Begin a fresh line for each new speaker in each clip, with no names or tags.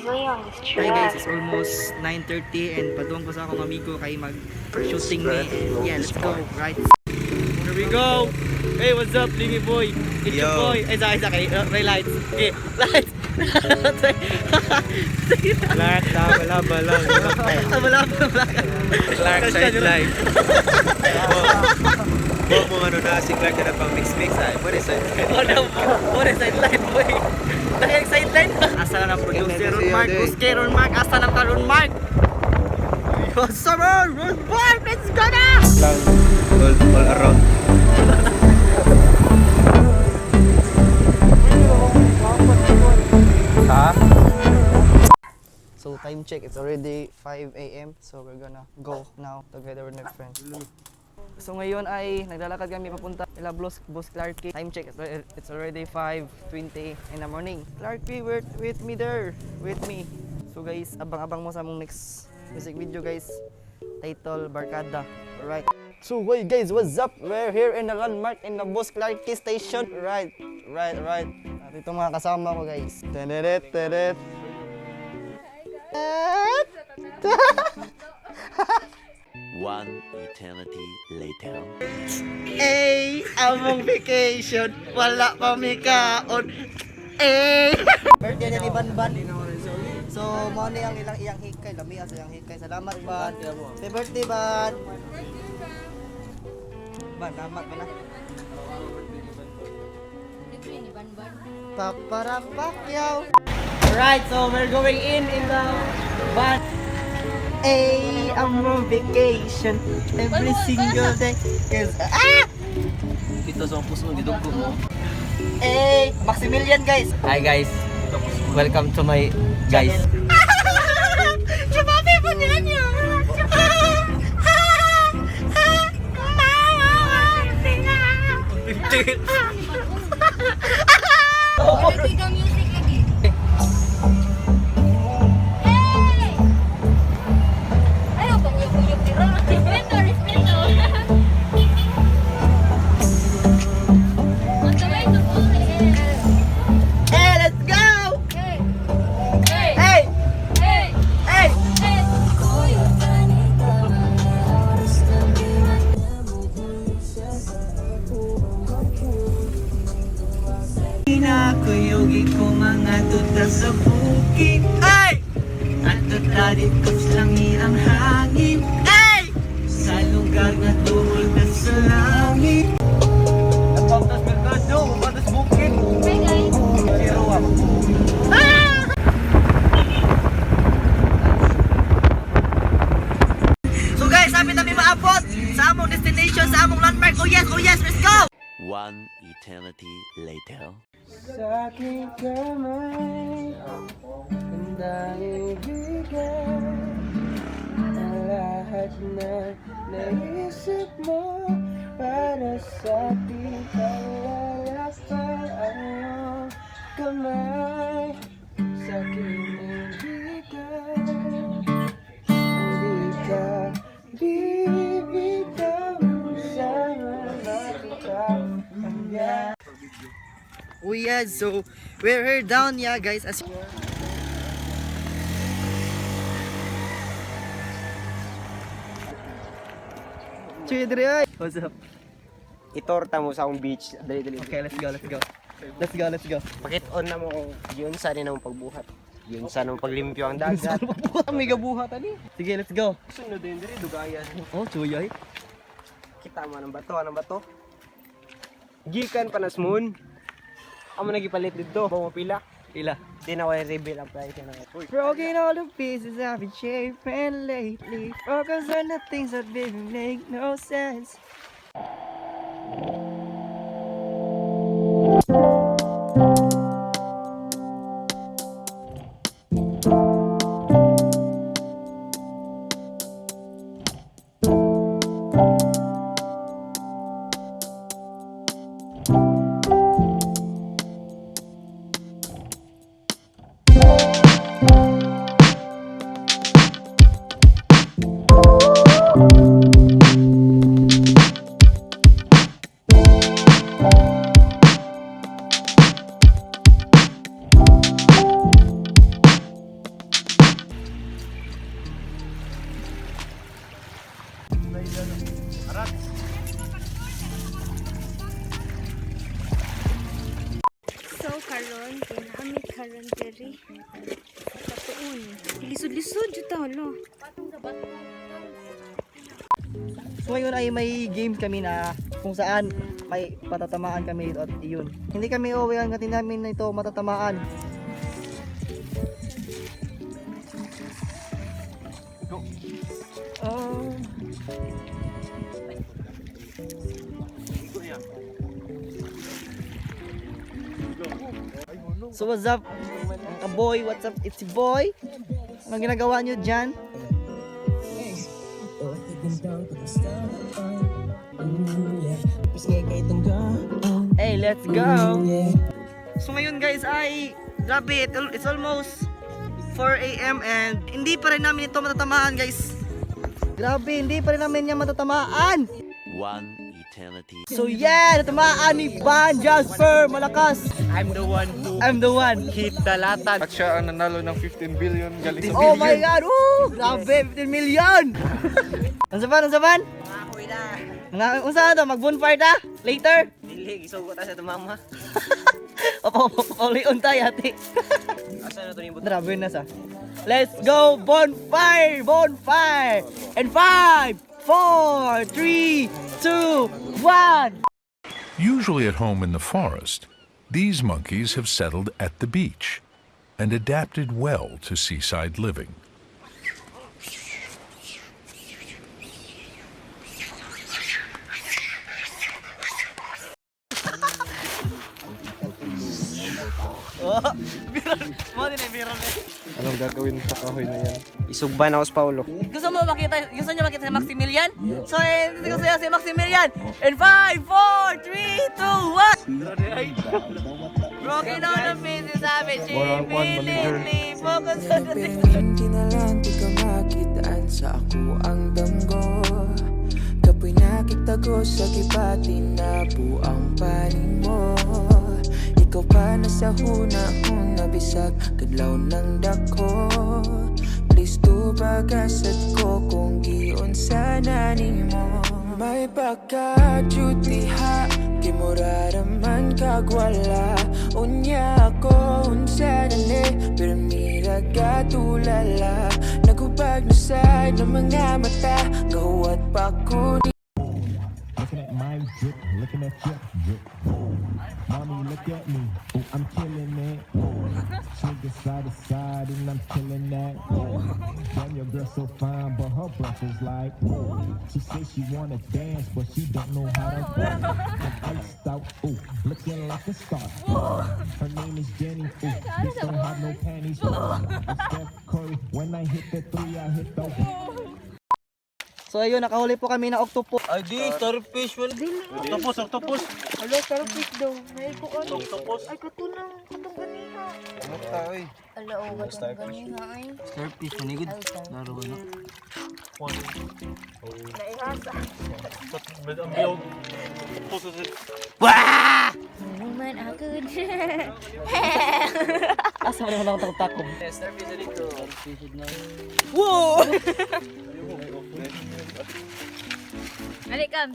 Easily on this
Hi guys,
track.
It's almost 9:30 and padung ko sa akong amigo kay mag-shooting me. And yeah, let's go. Right. Here we go. Hey, what's up, Lingy boy? It's your
Yo.
Boy. Ay, sa kay Ray lights. Okay, lights.
Clark, wala ba lang.
Wala pa, wala.
Clark sideline. Bo mo ano na si Clark na pang mix mix ay. What is it?
Wala, wala sideline boy. Naka sideline. Asa na ang producer Ron Mark? Uske Ron Mark, asa na ka Ron Mark? Yo, summer Ron Mark, let's go na!
Lang all around. Ha?
So time check, it's already 5 a.m. So we're gonna go now together with my friends. So ngayon ay naglalakad kami papunta ila Boss, Boss Clarky. Time check, it's already 5:20 in the morning. Clarky, wait, wait me there. Wait me. So guys, abang-abang mo sa among next music video, guys. Title, Barkada. Alright. So hey guys, what's up? We're here in the landmark in the Boss Clarky Station. Right. At ito mga kasama ko, guys. Teneret, teret.
One eternity later.
Ay, among vacation, wala pa mi kaon. Ay! Birthday niya ni Banban. So, mo ni ang ilang iyang hikay, lami sa iyang hikay. Salamat, Ban. Happy birthday, Ban. Ban, salamat ba na? Paparapakyaw. Alright, so we're going in the van. Ay, I'm on vacation every single day. 'Cause, ah!
Dito sa puso, dito ko mo.
Hey, Maximilian, guys.
Hi guys. Welcome to my guys.
Chupapi po niya niya.
Music lagi. Hey! Ayaw pang uyok-uyok dira. Respeto, respeto. Ang sabay sa buhay.
Hey, let's go!
Hey! Hey!
Hey!
Hey!
Hey!
Hey! Uy!
Kinakuyugi ko mga tuta sa bukid.
Hey!
At tatarit ko sa langit ang hangin.
Hey!
Sa lugar na tuhol na sa langit.
Nagpamtas merkado, patas bukid.
Hi guys!
Zero up. So guys, sabi namin maabot sa among destination, sa among landmark. Oh yes, let's go!
One eternity later.
Sa aking kamay, handang ibigay ang lahat na naisip mo para sa ating paglalakbay ang iyong kamay sa aking ibigay. Hindi ka bibitaw sa makita ang
Oh yeah, so we're here down, yeah, guys. As Chidri, what's up?
Itorta mo sa akong beach. Dali dali.
Okay, let's go, let's go. Let's go, let's go.
Pakit on na mo kung yun sa rin ang pagbuhat. Yun sa nang paglimpyo ang dagat.
May gabuhat ani. Sige, let's go.
Sunod din diri dugayan.
Oh, chuyay.
Kita mo ng bato, anong bato? Gikan pa nas moon. Amo nagipalit didto, ba mo pila?
Ila.
Di na wala reveal ang price na. Uy.
Broken all the pieces I've been shaping lately. Focus on the things that didn't make no sense.
Karon diri. Katuon. Lisod-lisod jud ta hala.
So ngayon ay may games kami na kung saan may patatamaan kami dito at iyon. Hindi kami uuwi hanggat hindi namin ito matatamaan. Go. Oh. So what's up, mga kaboy? What's up, it's boy? Anong ginagawa nyo dyan? Hey, let's go! So ngayon guys ay, grabe, it's almost 4 a.m. and hindi pa rin namin ito matatamaan, guys. Grabe, hindi pa rin namin niya matatamaan.
One eternity
So yeah, natamaan ni Van Jasper, malakas.
I'm the one who
I'm the one.
hit the latan.
At siya ang nanalo ng 15 billion galing sa
Oh my God! Woo! Grabe, 15 million! Unsa ba? Unsa ba? Mga unsa na to? Mag-bonfire ta? Later?
Dili, isugot ta sa tumama.
Opo, opo, paulion tayo, ate.
Asa na to ni
Grabe na sa. Let's go bonfire! Bonfire! And 5, 4, 3, 2, 1!
Usually at home in the forest, these monkeys have settled at the beach and adapted well to seaside living.
Oh, viral. Mo din eh, viral eh.
Anong gagawin sa kahoy na yan?
Isugban ako sa Paulo.
Gusto mo makita, gusto niyo makita si Maximilian? So, eh, gusto niya si Maximilian. In 5, 4, 3, 2, 1! Broken on the pieces of it, immediately focus on the
Hindi na lang di ka makitaan sa ako ang damgo. Kapoy nakita ko sa kibati na buang panin mo. Ikaw pa nasa huna-huna bisag kadlaw ng dako. Please tubagasat ko kung giun sana nimo. May pagka-duty ha. Di mo raraman kagwala. Unya ako unsa na ni. Pero mira ka tulala. Nagubag na sa ng mga mata. Gahuwat pa ko.
Looking at my drip, looking at your drip. Whoa. Mommy, look at me. Ooh, I'm killing it. Whoa. Swing it side to side and I'm killing that. Whoa. Damn, your girl so fine, but her breath is like. Whoa. She say she wanna dance, but she don't know how to. Whoa. I'm iced out, ooh, looking like a star. Her name is Jenny, ooh, bitch don't have no panties. Ooh. I'm Steph Curry. When I hit the three, I hit the.
So ayun, nakahuli po kami ng octopus.
Ay di, starfish. Wala. Octopus, octopus.
Hala, starfish daw. May kuan. Octopus. Ay katunang katong ganiha. Ala oh, katong ganiha ay.
Starfish, manigod. Laro na.
Naihasa.
Wah!
Man ako.
Asa mo naman ako takot-takot?
Starfish na dito.
Whoa!
Ali kam.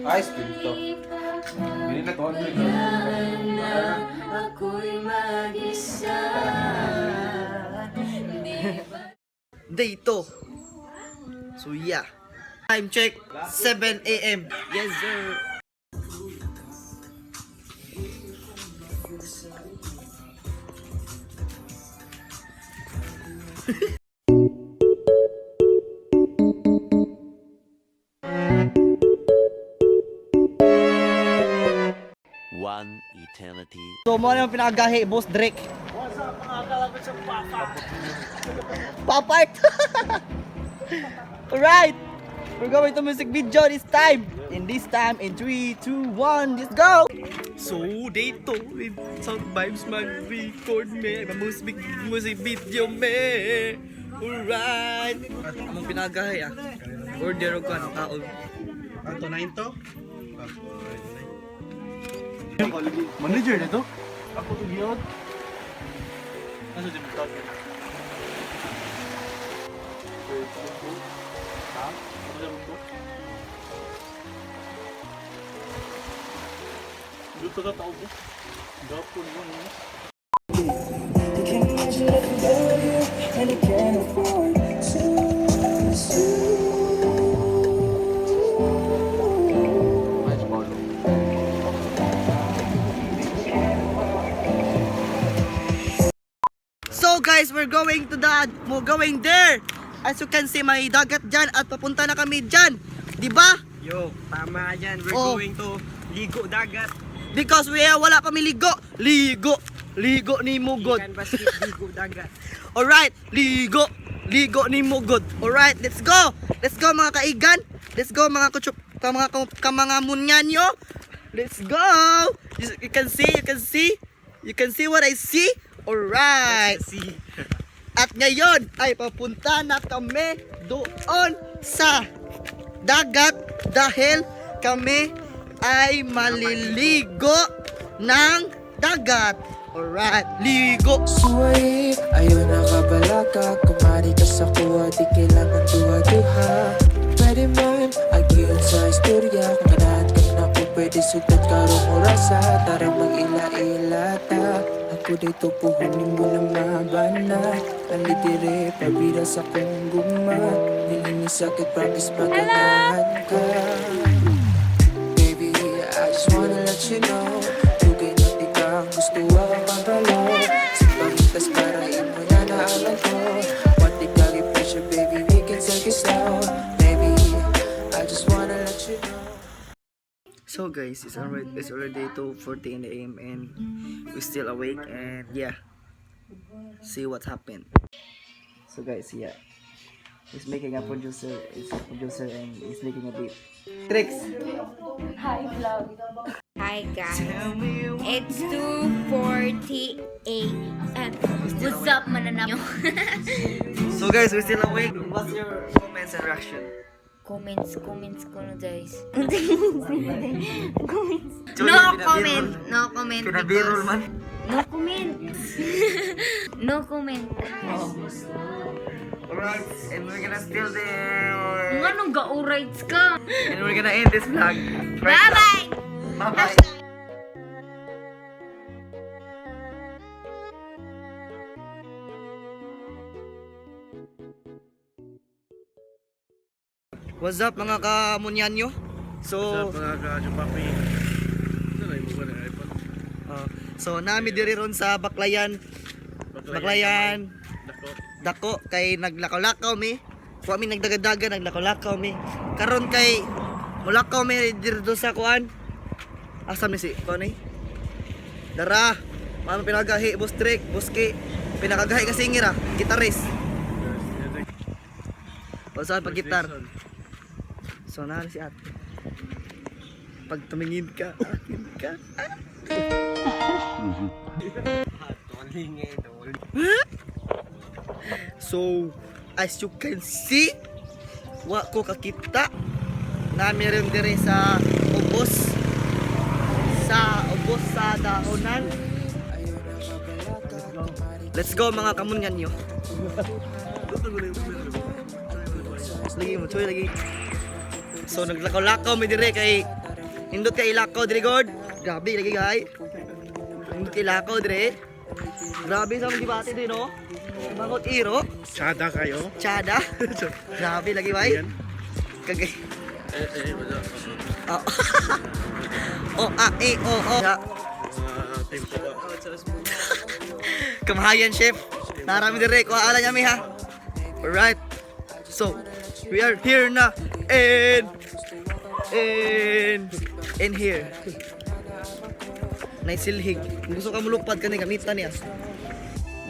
Ay, spinto. Bili na 200.
Day 2. So yeah. Time check, 7 a.m. Yes sir.
One eternity
So mo na yung pinakagahi, Boss Drake. What's up mga kalapit sa Papa? Papart! Alright! We're going to music video this time! And this time, in 3, 2, 1, let's go! So, dito, with Sound Vibes mag-record me, music, music video me! Alright! Among pinagahi ah. Order ko ano, kaon.
Ato na to?
Manager na to? Ako to giyod. Asa di mo? Ha? Ano ko? Dito ka tao ko. Gapon mo no.
You can imagine living without you, and I can't afford to lose you.
So guys, we're going to the we're going there. As you can see, may dagat dyan at papunta na kami dyan. Di ba?
Yo, tama yan. We're
Oh.
going to ligo dagat.
Because we wala pa ligo. Ligo. Ligo ni Mugod.
Ikan basket, ligo dagat.
Alright, ligo. Ligo ni Mugod. Alright, let's go. Let's go, mga kaigan. Let's go, mga kuchup ka mga ka, mga munyanyo. Let's go. You can see, you can see. You can see what I see. Alright.
See.
At ngayon ay papunta na kami doon sa dagat dahil kami ay maliligo ng dagat. Alright, ligo!
Suway, ayaw na kabalaka. Kumari ka sa kuha, di kailangan duha-duha. Pwede man, agiyon sa istorya. Kung ganahan ka na ako, pwede sugad karong orasa. Tara mag-ila-ila ta. Ako dito puhunin mo na mabana. Nalitire, pabira sa kong guma. Dili ni sakit, promise maganahan ka. Baby, I just wanna let you know. Dugay na di ka ang gusto ang mabalo. Sa pamitas para imo na naaman ko. What di ka pressure, baby, we can take it slow. Baby, I just wanna let you know.
So guys, it's already 2:40 in the AM and we still awake and yeah. See what happened. So guys, yeah. He's making a producer, he's a producer and he's making a beat. Tricks!
Hi vlog. Hi guys. It's 2:40 a.m. What's up, mananap?
So guys, we're still awake. What's your comments and reaction?
Comments, comments ko no, guys. Comments.
Julie,
No
pinabirol.
comment. No comment.
Pinabirol
because-
man.
No comment. No comment.
Alright, and we're gonna steal the
Nganong ga-rights ka?
And we're gonna end this vlog.
Bye-bye!
Bye-bye. What's up, mga kamunyanyo? So,
Mga ka-chupapi. Saan ay mo ba na iPhone?
So nami diri ron sa Baklayan, Baklayan,
Dako.
Dako kay naglakaw-lakaw mi. Wa mi nagdagadaga, naglakaw-lakaw mi. Karon kay mulakaw mi diri do sa kuan. Asa mi si kuan eh? Dara, mama pinagahi boss trick, boss K. Pinakagahi ka singer ah, guitarist. O saan pag gitar? So na si ate. Pag tumingin ka, akin ka. So, as you can see, wa ko kakita na meron dire sa ubos sa daonan. Let's go, mga kamunyan nyo. Lagi mo, choy, lagi. So naglakaw-lakaw mi dire kay nindot kay ilakaw dire god. Grabe lagi gay. Nindot kay ilakaw dire. Grabe sa mga dibate dire no. Mangot iro.
Tsada kayo.
Tsada. Grabe lagi bay. Kagay.
Eh eh wala.
Oh. O a e o o. Ya.
Mga tempo ba?
Kamahayan chef. Narami dire kuha ala niya mi ha. Alright. So, we are here na and in here. Naisilhig. Kung gusto ka mulupad kani gamitan niya.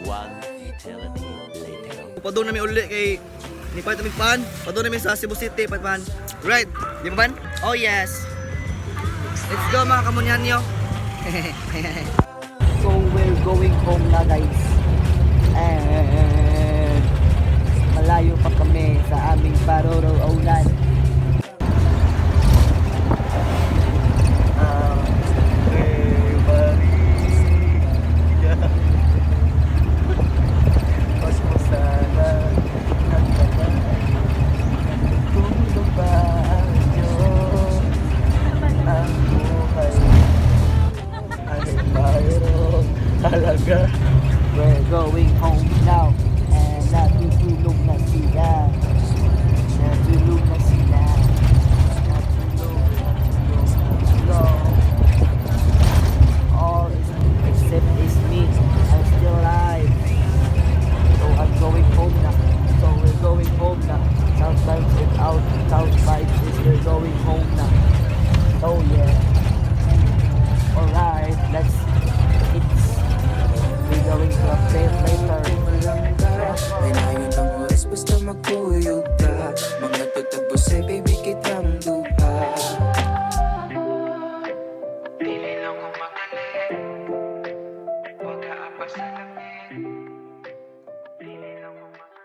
One eternity later.
Padung na mi uli kay ni pa tamig pan. Padung na mi sa Cebu City pan pan. Right. Di ba pan? Oh yes. Let's go, mga kamunyanyo. So we're going home na, guys. And malayo pa kami sa aming paroroonan. Ah, Pas mo sana nagkabay.
Magkuyog ta. Mga tutag baby, kitang duha. Dili lang ko magaling. Wag ka sa